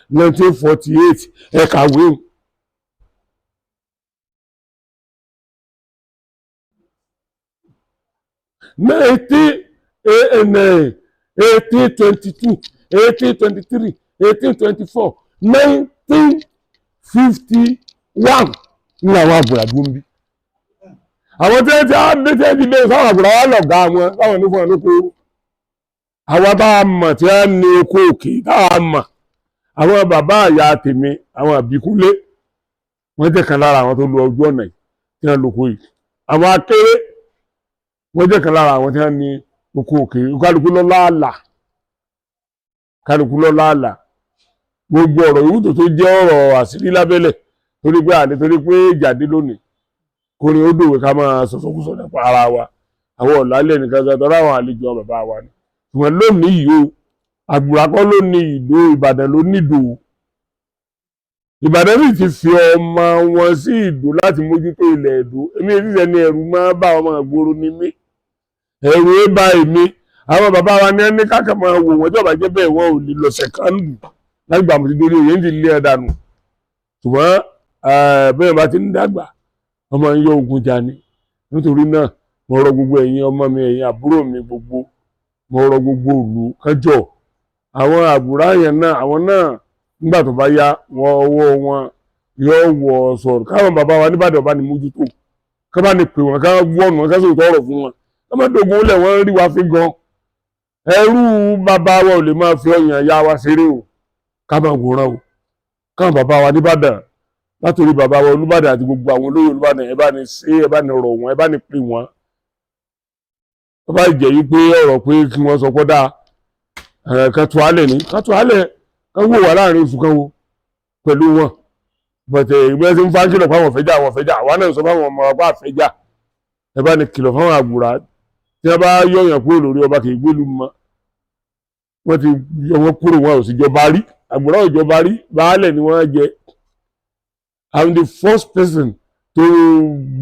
1948. Ẹ kàwé o. 1822, 1823, 1824, 1951 ní àwọn àbùrà dúró ń bí. Àwọn tí wọ́n ti á dé, tí wọ́n ti dé sáwọn àbùrà wa lọ̀gá wọn sáwọn ní fún ẹ lóko. Àwọn bá a mọ̀ tí wọ́n ní oko òkè tá a mọ̀, àwọn bàbá àyà tèmi, àwọn àbíkúlé, wọ́n jẹ́ kan lára àwọn tó lu ojú ọ̀nà yìí tí wọ́n lóko yìí. Àwọn akéré, wọ́n jẹ́ kan lára àwọn tí wọ́n ní oko òkè. Kálukú lọ láàlà, kálukú lọ láàlà. Gbogbo ọ̀rọ̀ ìwúntò tó jẹ́ ọ̀rọ̀ àṣírí lábẹ́lẹ̀, torí pé àlè, torí pé ìjàdí lónìí kò ní ó dòwe ká máa sọ̀sọ̀kúsọ nípa ara wa. Àwọn ọ̀làlẹ̀ nìkan sọ tọ́lá àwọn àlejò àwọn bàbá wa ni. Ṣùgbọ́n lónìí yìí o, àgbùrà kọ́ ló ní Ìdó, Ìbàdàn ló ní Ìdó. Ìbàdàn sì ti fi ọmọ wọn sí Ìdó láti mójútó ilẹ̀ Ìdó. Èmi èsì sẹ́ni ẹ̀rù máa bá ọmọ ìgboro ni mí, ẹ̀rù ẹ bá èmi. Àwọn bàbá wa ní ẹni káàkiri máa wò wọ́n, jọba jẹ́ bẹ́ẹ̀ wọ́n ò lè lọ̀sẹ̀ kan lù láti gbà mọ̀tí dórí òye ń ti lé ẹ dànù. Ṣùgbọ́n bẹ́ẹ̀ bá ti ń dàgbà, ọmọ ń yọ ogun jà ni. Nítorí náà mo rọ gbogbo ẹ̀yin ọmọ mi, ẹ̀yin àbúrò mi gbogbo, mo rọ gbogbo ìlú kẹjọ àwọn àbúrò yẹn náà, àwọn náà nígbà tó bá yá wọn, ọwọ́ wọn yóò wọ sọ̀rọ̀. Káwọn bàbá wa níbàdàn bá ní mójútó, ká bá ní pè wọn, ká wọ́ọ̀nù wọn, ká sì tọrọ fún wọn, ká má dogun lẹ̀. Wọ́n rí wa fi gan ẹrú bàbá wa ò lè máa fi ọyàn ya wa ṣeré o, ká máa wòran o. Káwọn bàbá wa níbàdàn, látòrí bàbá wa Olúbàdàn àti gbogbo àwọn olóyè Olúbàdàn, ẹ bá ní ṣe, ẹ bá ní rọ̀ wọ́n, ẹ bá ní pè wọ́n. Tó bá jẹ́ yí pé ọ̀rọ̀ pé kí wọ́n sọ pé dáa kan tó alẹ̀ ní kan tó alẹ̀, kan wò wá láàrin oṣù kan wo pẹ̀lú wọn. Bọ̀tẹ̀ ìgbẹ́ tí ń fa kìlọ̀ fáwọn fẹ́jà, àwọn fẹ́jà, àwa náà sọ fáwọn ọmọ ọba fẹ́jà, ẹ bá ní kìlọ̀ fáwọn àgbùrá. Tí wọ́n bá yọ̀yàn kúrò lórí ọba, kì í gbélu mọ́. Wọ́n ti yọ wọ́n kúrò, wọn ò sì jọba rí. Àgbùrá ò jọba rí, baálẹ̀ ni wọ́n jẹ. I'm the first person to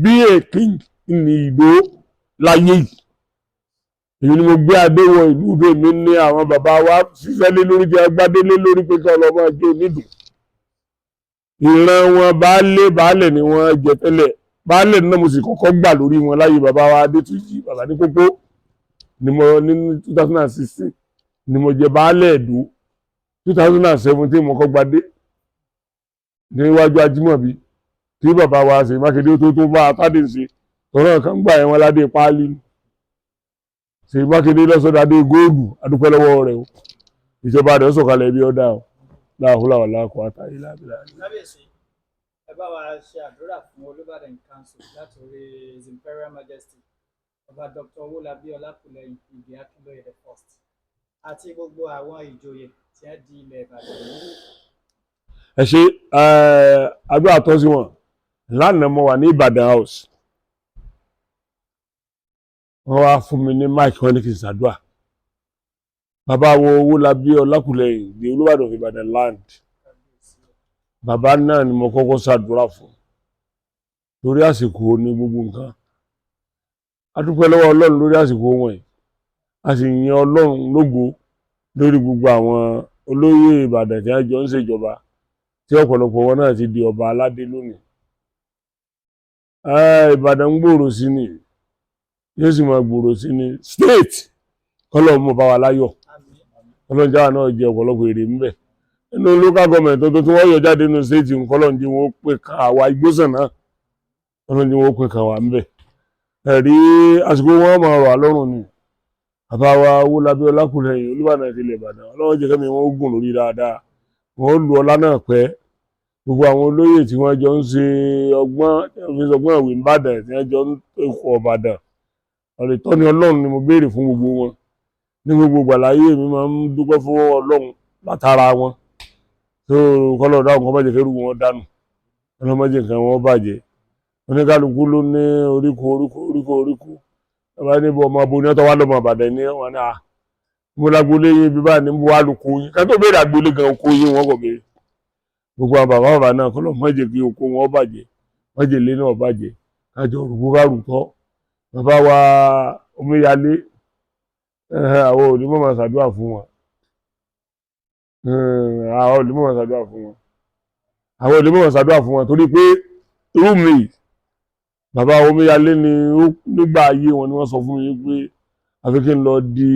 be a king in Ìdó láyé yìí. Èyí ni mo gbé adé wọ ìlú Ìdó mi ní àwọn bàbá wa ṣiṣẹ́ lé lórí, tí a gbádé lé lórí pé kí ọlọ́mọ jẹ́ onídùú. Ìran wọn baálé baálẹ̀ ni wọ́n jẹ tẹ́lẹ̀. Baálẹ̀ náà mo sì kọ́kọ́ gbà lórí wọn láyé bàbá wa Adétúnjì, bàbá ní kókó ni mo ní 2016 ni mo jẹ baálẹ̀ Ẹdó. 2017 mo kọ́ gbadé níwájú Ajímọ̀bí tí bàbá wa Ṣèyí Mákindé tó bá atádé ṣe tọ́nà kan gbà ẹ̀wọ̀n ládé páálí. Ṣèyí Mákindé lọ́sọ̀dádé góòlù, adúpẹ́ lọ́wọ́ rẹ̀ o. Ìjọba rẹ̀ sọ̀kalẹ̀ ibi ọ̀dà o. Láhùlà wà láàkó àtàyè lábìlà. Kábíyèsí, ẹ bá wa ṣe àdúrà fún Olúbàdàn Council látòrí His Imperial Majesty Ọba Dr. Owólabí Ọlákùlẹ́hìn Ìgè Akínlóye the First àti gbogbo àwọn ìjòyè tí wọ́n di ilẹ̀ Ìbàdàn mú. Ẹ ṣe àdúrà tọ́ sí wọn. Lánàá mo wà ní Ìbàdàn House. Wọ́n wá fún mi ní mic, wọ́n ní kí n ṣàdúà. Bàbá wo Owólabí Ọlákùlẹ̀yìn, the Olúbàdàn of Ìbàdàn land, bàbá náà ni mo kọ́kọ́ ṣàdúrà fún, lórí àsìkò ní gbogbo nǹkan. A dúpẹ́ lọ́wọ́ Ọlọ́run lórí àsìkò wọn yìí, a sì yin Ọlọ́run lógo lórí gbogbo àwọn olóyè Ìbàdàn tí wọ́n jọ ń ṣèjọba, tí ọ̀pọ̀lọpọ̀ wọn náà ti di ọba aládé lónìí. Ìbàdàn ń gbòòrò sí ni, yóò sì máa gbòòrò sí ni. State kọ́lọ́ mọ̀ bá wa láyọ̀, Ọlọ́run jáwa náà jẹ ọ̀pọ̀lọpọ̀ èrè ńbẹ̀ nínú local government tuntun tí wọ́n yọ jáde nínú state. Kọ́lọ́run jẹ́ wọn ó pè ká àwa Igbósàn náà, Ọlọ́run jẹ́ wọn ó pè ká wa ńbẹ̀. Ẹ̀rí àsìkò wọn máa rọ̀ lọ́rùn ni. Bàbá wa Owólabí Ọlákùlẹ̀yìn, Olúbàdàn tilẹ̀ Ìbàdàn, Ọlọ́run jẹ́ kẹ́mi wọn ó gùn lórí dáadáa, wọn ó lu ọlá náà pẹ́. Gbogbo àwọn olóyè tí wọ́n jọ ń ṣe ọgbọ́n, tí wọ́n fi sọgbọ́n ìwé Ìbàdàn, tí wọ́n jọ ń kọ̀ Ìbàdàn, ọ̀rẹ́ ìtọ́ni Ọlọ́run ni mo béèrè fún gbogbo wọn. Ní gbogbo ìgbàláyé mi, máa ń dúpẹ́ fún Ọlọ́run látara wọn tó kọ́lọ̀ dáhùn, kọ́ bàjẹ́ kẹ́rù wọn dànù, ọlọ́run má jẹ́ nǹkan wọn bàjẹ́. Oníkálukú ló ní oríko oríko oríko oríko. Bàbá níbo ọmọ abo ní ọtọ wà lọmọ Ìbàdàn ní wọn ní à mo lágbolé yín bí báyìí ní mo wà lóko yín ká tó béèrè agbolé gan oko yín, wọn kò béèrè. Gbogbo àwọn bàbá bàbá náà, kọ́lọ̀ má jẹ́ kí oko wọn bàjẹ́, má jẹ́ ilé náà bàjẹ́, kájọ òrùkú kárùtọ́. Bàbá wa omíyalé, àwọn onímọ̀ máa ṣàdúrà fún wọn, àwọn onímọ̀ máa ṣàdúrà fún wọn, àwọn onímọ̀ máa ṣàdúrà fún wọn, torí pé irú mi, bàbá omíyalé ni nígbà ayé wọn ni wọ́n sọ fún mi pé àfi kí n lọ di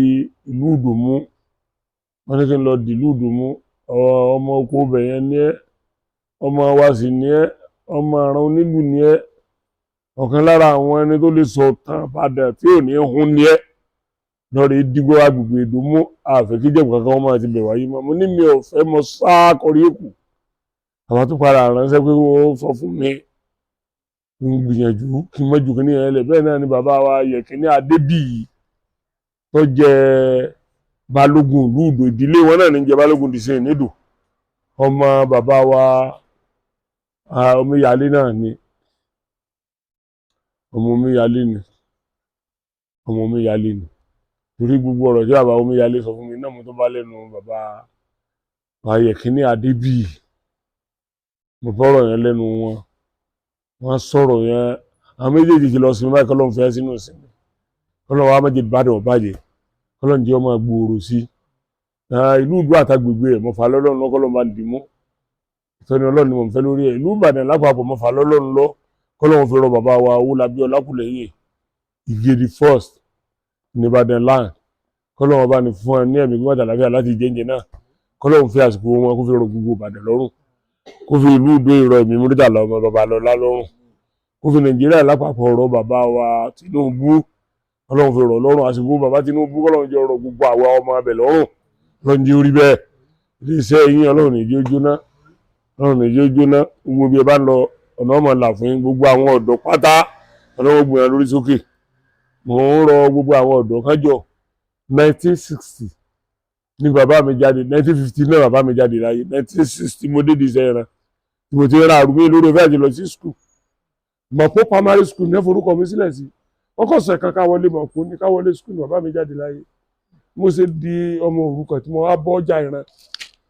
ìlú Ìdòmú. Wọ́n ní kí n lọ di ìlú Ìdòmú. Ọmọ oko ibẹ̀ yẹn ní ẹ́, ọmọ wa sì ní ẹ́, ọmọ àrùn onílù ní ẹ́, ọ̀kan lára àwọn ẹni tó lè sọ tán padà tí ò ní hun ní ẹ́, lọ́ọ̀rẹ́ dígbò agbègbè Ìdòmú, àfẹ́ kí Jẹ̀bù kankan wọ́n máa ti bẹ̀ wáyé mọ́. Mo ní mi ò fẹ́, mọ sáà kọrí èkó. Àwọn tó padà ránṣẹ́ pé wọ́n sọ fún mi n gbìyànjú kí n mọ́jú kíní yẹn lẹ̀. Bẹ́ẹ̀ náà ni bàbá wa Yẹ̀kínní Adébíyì tó jẹ́ balógun ìlú Ìdó, ìdílé wọn náà ní jẹ́ balógun dìsẹ́yìn nídò, ọmọ bàbá wa omíyalé náà ni, ọmọ omíyalé ni, ọmọ omíyalé ni. Torí gbogbo ọ̀rọ̀ tí bàbá omíyalé sọ fún mi náà, mo tó bá lẹ́nu bàbá wa Yẹ̀kínní Adébíyì, mo bọ́rọ̀ yẹn lẹ́nu wọn, wọ́n sọ̀rọ̀ yẹn. Àwọn méjèèjì ti lọ sinmi báyìí, kọ́lọ́n fẹ́ sínú ìsinmi, kọ́lọ́n wa méjèèjì bá dọ̀ bàjẹ́, kọ́lọ́n jẹ́ ọmọ gbòòrò sí ìlú Ìdó àtàgbègbè ẹ̀. Mo fà lọ́lọ́run lọ, kọ́lọ́n bá ń dìímú. Ìtọ́ni Ọlọ́run ni mo fẹ́ lórí ẹ̀. Ìlú Ìbàdàn lápapọ̀, mo fà lọ́lọ́run lọ, kọ́lọ́n fi rọ bàbá wa Owólabí Ọlákùlẹ̀yìn Ìgè the first ní Ìbàdàn land, kọ́lọ́n ọba ní fún ẹ ní ẹ̀mí gbọ́dọ̀ àlàáfíà láti jẹ́ǹjẹ́ náà, kọ́lọ́n fi àsìkò wọn kó fi rọ gbogbo Ìbàdàn lọ́rùn, kó fi ìlú Ìdó ìrọ̀ ẹ̀mí Múrítàlá ọmọ Babalọ́lá lọ́rùn, kó fi Nàìjíríà lápapọ̀ rọ bàbá wa Tinubu, Ọlọ́run fi rọ̀ lọ́rùn. Àsìkò bàbá Tinubu, kọ́lọ́run jẹ́ ọ̀rọ̀ gbogbo àwa ọmọ abẹ lọ́rùn, Ọlọ́run jẹ́ orí bẹ́ẹ̀. Iléeṣẹ́ yín, Ọlọ́run ní jẹ́ ó jóná, Ọlọ́run ní jẹ́ ó jóná. Gbogbo bí ẹ bá ń lọ, ọ̀nà ọmọ là fún yín. Gbogbo àwọn ọ̀dọ́ pátá, Ọlọ́run gbìyànjú lórí sókè. Mò ń rọ gbogbo àwọn ọ̀dọ́ kájọ. 1960 ní bàbá mi jáde, 1950 náà bàbá mi jáde láyé. 1960 mo dédìí iṣẹ́ ẹran tí mo ti ra àrùn mi lórí ọ̀fẹ́ àti lọ sí school. Mọ̀pó primary school ní forúkọ mi sílẹ̀ sí. Wọ́n kọ̀ sẹ̀ kan káwọlé Mọ̀pó ní káwọlé school ní bàbá mi jáde láyé. Mo ṣe di ọmọ òrukàn tí mo wá bọ́ ọjà ìran,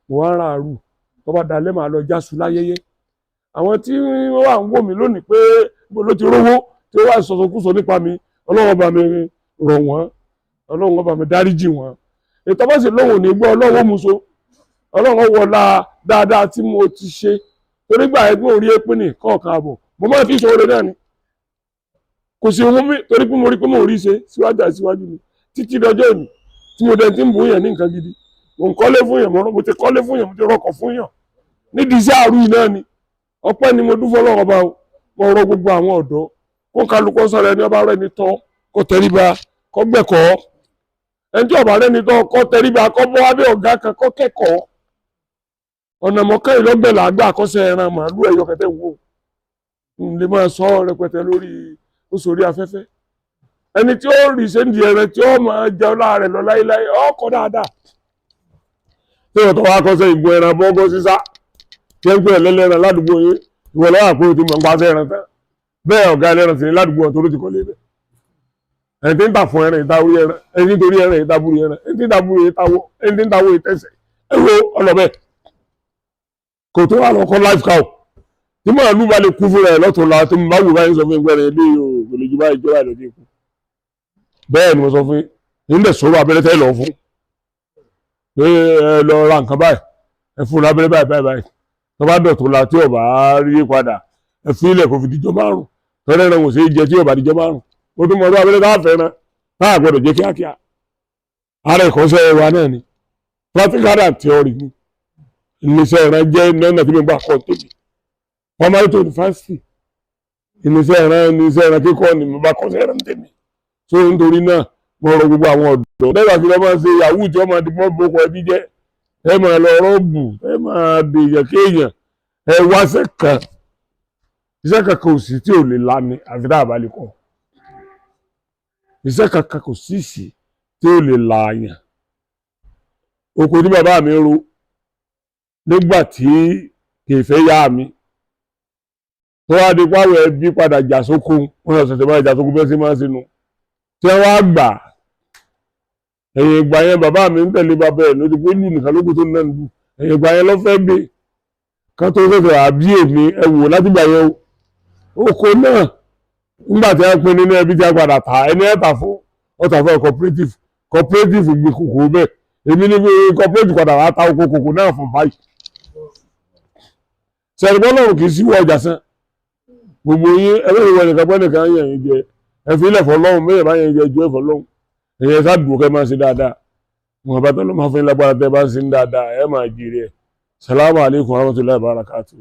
mo wá ra àrù, tó bá dalẹ́ màá lọ jásù láyẹyẹ. Àwọn tí wọ́n wà ń wò mí lónìí pé mo ló ti rówó tí ó wà sọ̀sọ̀kúsọ nípa mi, Ọlọ́run bá mi rọ̀ wọ́n, Ọlọ́run bá mi dáríjì wọ́n. Ètò bá sì lóhùn ní gbọ́, Ọlọ́run ó mú so, Ọlọ́run wọlá dáadáa tí mo ti ṣe, torí gbà ẹgbẹ́ orí épínì kọ̀ọ̀kan àbọ̀ mo máa fi ṣòro náà ni kò sí ohun mi, torí pé mo rí pé mo rí ṣe síwájú àti síwájú mi títí dọjọ́ òní tí mo dẹ̀ ti ń bù yàn ní nǹkan gidi. Mo ń kọ́lé fún yàn, mo ti kọ́lé fún yàn, mo ti rọkọ̀ fún yàn nídìí iṣẹ́ àrùn yìí náà ni. Ọpẹ́ ni mo dúfọ́ lọ́wọ́ ọba o. Mo rọ gbogbo àwọn ọ̀dọ́ kó kálukú sọ̀rọ̀, ẹni ọba rẹ̀ ni tọ́ kó tẹríba kó gbẹ̀kọ́, ẹni tí ọba rẹ̀ ni tọ́ kó tẹríba kó bọ́ abẹ́ ọ̀gá kan kó kẹ́kọ̀ọ́. Ọ̀nà mọ̀kẹ́ ìlọ́gbẹ̀lá àgbà àkọsẹ̀ ẹran màálù ẹ̀yọ kẹtẹ́ wò ń lè máa sọ rẹpẹtẹ lórí oṣù orí afẹ́fẹ́. Ẹni tí ó rí sẹ́ńdì ẹran tí ó máa jẹ ọlá rẹ̀ lọ láéláé ọkọ̀ dáadáa tí wọ́n tọ́ wá kọ́sẹ̀ ìgbó ẹran bọ́gọ́ sísá tí ẹ ń pè ẹ́ lẹ́lẹ́ran ládùúgbò yín, ìwọ lọ́wọ́ àpò tí mò ń pàṣẹ ẹran tán bẹ́ẹ̀ ọ̀gá ẹlẹ́ran sì ní ládùúgbò ọ̀tún ló ti kọ́lé bẹ́ẹ̀. Ẹni tí ń tà fún ẹran ìta orí ẹran, ẹni tí ń torí ẹran ìta búrú ẹran, ẹni tí ń ta búrú ìta wọ, ẹni tí ń ta wọ ìtẹsẹ̀. Ẹ wo ọlọ́bẹ̀ kò tó wà lọ́kọ́ life cow tí màálù bá lè kú fúnra ẹ̀ lọ́tún la tó bá wù báyìí, sọ fún ẹgbẹ́ rẹ̀ ilé o kò lè ju báyìí jọba ìlọ́dún ikú. Bẹ́ẹ̀ ni mo sọ fún yín nílẹ̀ sọ̀rọ̀ abẹ́rẹ́ tẹ́ lọ fún pé ẹ lọ ra nǹkan báyìí, ẹ fún un lábẹ́rẹ́ báyìí báyìí báyìí. Tó bá dọ̀tún la tí ọba rí padà, ẹ fi ilẹ̀ kò fi dijọ́ 5 tọ́lẹ́ rẹ̀ wò sí jẹ tí ọba dijọ́ 5. Ó tún mọ ọdún abẹ́rẹ́ tá a fẹ́ràn tá a gbọ́dọ̀ jẹ́ kíákíá. Ara ìkọ́sẹ́ wa náà ni practical and theory ni iléeṣẹ́ ìran jẹ́ nọ́nà tí mo gbà kọ́ tèmi primary to university. Iléeṣẹ́ ìran kíkọ́ ni mo bá kọ́ sí ìran tèmi. So nítorí náà, mo rọ gbogbo àwọn ọ̀dọ́ lẹ́gbàá kí lọ́ máa ṣe yahoo tí wọ́n máa di mọ́ boko ẹbí jẹ́, ẹ máa lọ rọ́ọ̀bù, ẹ máa dèèyàn kéèyàn. Ẹ wáṣẹ́ kan, iṣẹ́ kankan ò sí tí ò lè lani àfi tá a bá lè kọ́. Iṣẹ́ kankan kò sí sí tí ò lè làyàn. Oko tí bàbá mi ro nígbà tí kì í fẹ́ yá mi, tó wá di pàwọ̀ ẹbí padà jà sóko, wọn lọ ṣẹ̀ṣẹ̀ máa jà sóko bí wọ́n ṣe máa ń sinú tí wọ́n wá gbà. Ẹ̀yìn ìgbà yẹn, bàbá mi ń tẹ̀lé bàbá ẹ̀ lójú pé lù nìkan lókun tó ń náà lù. Ẹ̀yìn ìgbà yẹn ló fẹ́ gbé ká tó ṣẹ̀ṣẹ̀ àbí èmi. Ẹ wò látìgbà yẹn o, oko náà nígbà tí wọ́n pín nínú ẹbí tí a padà tà, ẹni ẹ̀ tà fún ọ tà fún cooperative. Cooperative gbé kòkó bẹ́ẹ̀, èmi ní cooperative padà wá ta oko kòkó náà fún báyìí. Sẹ̀rìbọ́n náà kì í síwọ́ ọjà sán. Gbogbo yín ẹlẹ́yìn wọ nìkan pẹ́ nìkan yẹn yín jẹ, ẹ fi ilẹ̀ fọlọ́hún mẹ́yẹ̀ bá yẹn jẹ ju ẹ fọlọ́hún. Ẹ̀yẹ sá dùn kẹ́ máa ṣe dáadáa. Wọn bá tọ́lọ́ máa fún yín lágbára tẹ́ bá ń ṣe dáadáa, ẹ máa jèrè ẹ̀. Salamu alaykum wa rahmatulahi wa barakatuh.